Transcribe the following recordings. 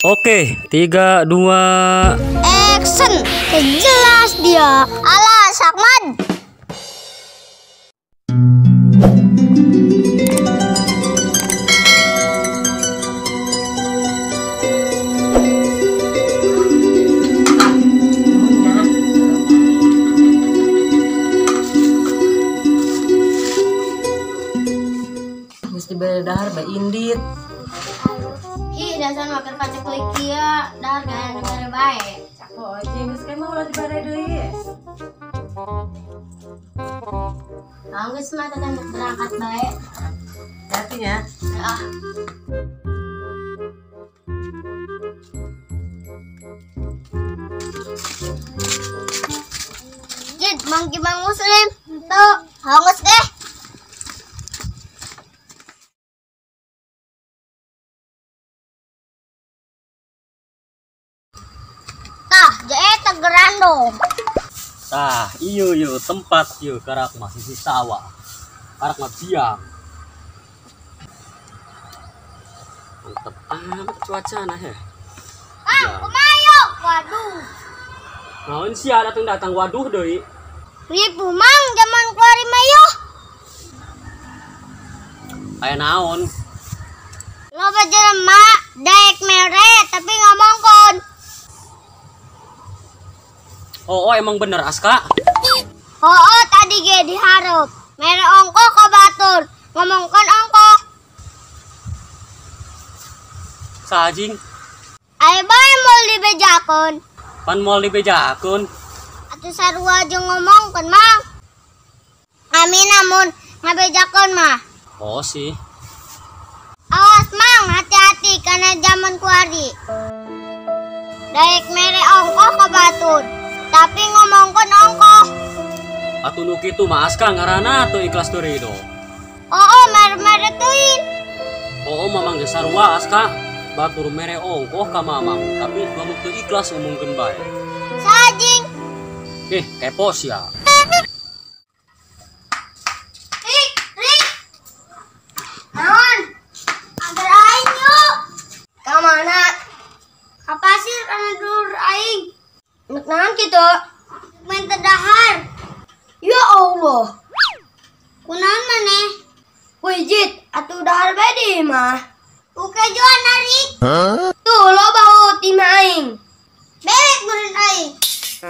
Oke, 3, 2, action. Jelas dia. Alah, Sakman. Mesti berdahar ba indit. Ih, dasar makan pacek lagi ya, dahar gaya negara baik. Oh, geus kayak mau ulah dibare deui. Anggeus mah teteh berangkat bae. Hati-nya. Ah. Jid, mang Mang Muslim. Tuh, hangus deh. Gerando. Tah, iyo iyo tempat iyo karak masih di sawah. Karak mah biang. Mantep amat cuaca nah ya. Ah, kumayo. Waduh. Naon sia datang-datang waduh deui. Ribu mang zaman kuari mayo. Aya naon? Loba jelema daek mere tapi ngomongkon. Oh, emang bener Aska? Oh, tadi ge diharap. Mere ongko ka batur, ngomongkeun ongko. Sajing. Ayo bae moal dibejakeun. Pan moal dibejakeun. Atuh sarua jeung ngomongkeun, Mang. Amin namun ngabejakeun mah. Oh sih. Awas Mang, hati-hati karena zaman kuari. Daek mere ongko ka batur. Tapi ngomongkeun ongkoh. Atuh nu kitu mah Aska ngaranna teu ikhlas teu rido. Oo, mere-mere teuing. Oo, mamang geus sarua Aska. Batur mere ongkoh ka mamang, tapi ngomong teu ikhlas ngomongkeun bae. Sajing. Ih, kepo sia. Rik, Rik. Naon? Antar aing yuk. Ka mana? Ka pasir kana dulur aing. Nek naon kitu? Main terdahar. Ya Allah. Kunaon maneh? Wih Jit, atuh dahar bae di mah. Oke juan narik. Huh? Tuh lo bau ti aing. Bebek meureun aing.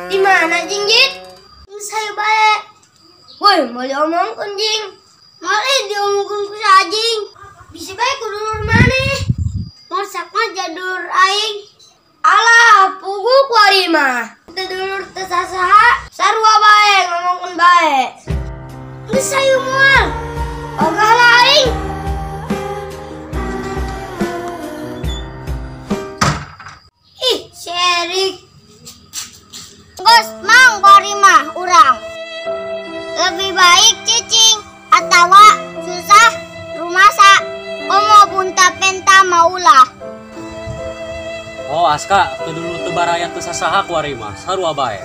Di mana jing Jit? Geus hayu bae. Woi, mau diomongkeun jing. Moal diomongkeun ku sajing. Bisa bae ku dulur maneh. Moal sakmah dulur aing. Alah, pugu kuari mah. Teu dulur teu sasaha, sarua bae ngomongkeun bae. Geus hayu moal. Ogah lah aing. Ih, si Erik. Geus mang kuari mah urang. Lebih baik cicing atawa susah rumasa. Komo punta penta maulah. Oh Aska, teu dulur teu baraya teu sasaha kuari mah, sarua bae.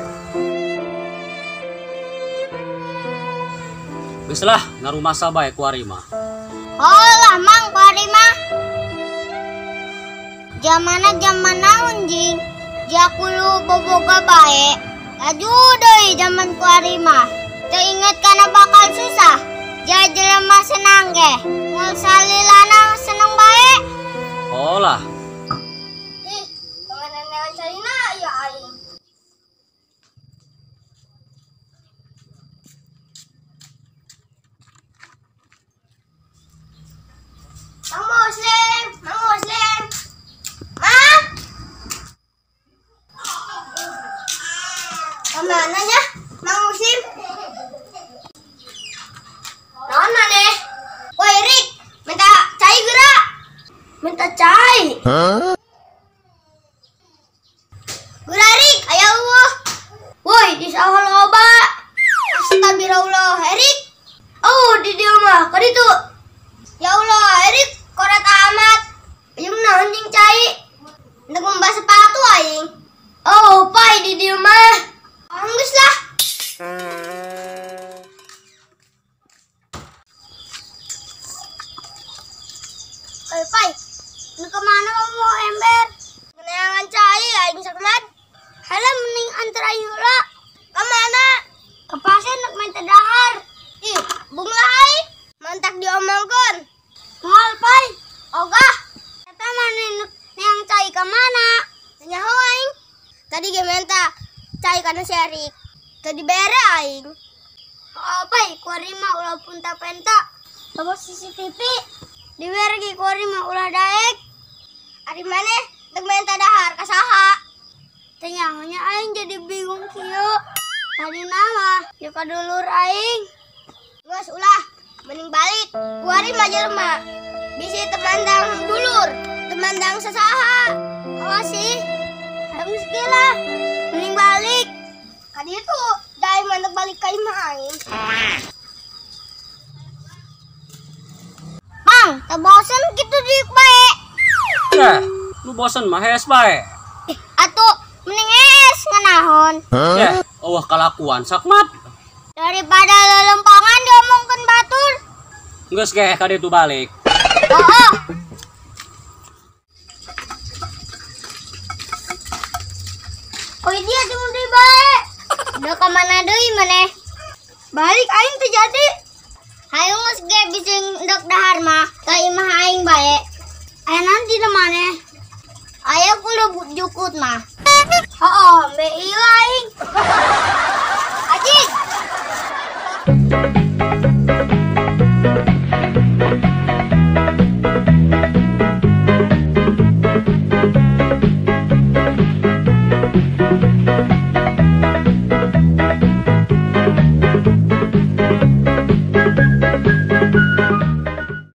Geus lah, ngarumasa bae kuari mah. Oh lah mang kuari mah. Jamana jaman naon jing? Ja kudu boboga bae. Laju deui jaman kuari mah. Teu inget kana bakal susah. Ja jelema senang ge. Moal salilana seneng bae. Oh lah. Mang Muslim, Mang Muslim. Mang. Kemana nya? Mang Muslim. Naon maneh? Woi Rik, minta cai geura. Minta cai. Huh? Geura Rik, aya eueuh. Woi, di sawah loba. Astagfirullah, Erik. Oh, di dieu mah, ka ditu. Ya Allah, Erik koret amat. Ayo naon jeung cai? Untuk membahas sepatu aing. Oh, pai di dieu mah. Anggeus lah. Oi, pai. Nu kemana mau Tadi ge menta cai kana si Erik. Teu dibere aing. Apa kuari mah ulah punta-penta. Bawa CCTV dibere ge kuari mah ulah daek. Ari maneh dek menta dahar ka saha? Teu nyaho nya aing jadi bingung kieu. Tadi nama ya ka dulur aing. Geus ulah mending balik. Kuari mah jelema bisi temandang dulur, temandang sasaha. Awas sih. Harus lah. Mending balik. Ka ditu da aing mah balik ka imah aing. Mang, teu bosen kitu diuk bae. Eh, lu bosen mah hees bae. Atuh mending hees nganahon. Eh, eueuh kalakuan sakmat. Daripada lelempangan diomongkeun batur. Geus ge ka ditu balik. Oh. Oh dia cuma deui bae. Udah ka mana deui maneh? Balik aing teu jadi. Hayu geus ge bisi ndek dahar mah ka imah aing bae. Aya naon dina maneh? Aya kudu jukut mah. Heeh, be ieu aing. Aji.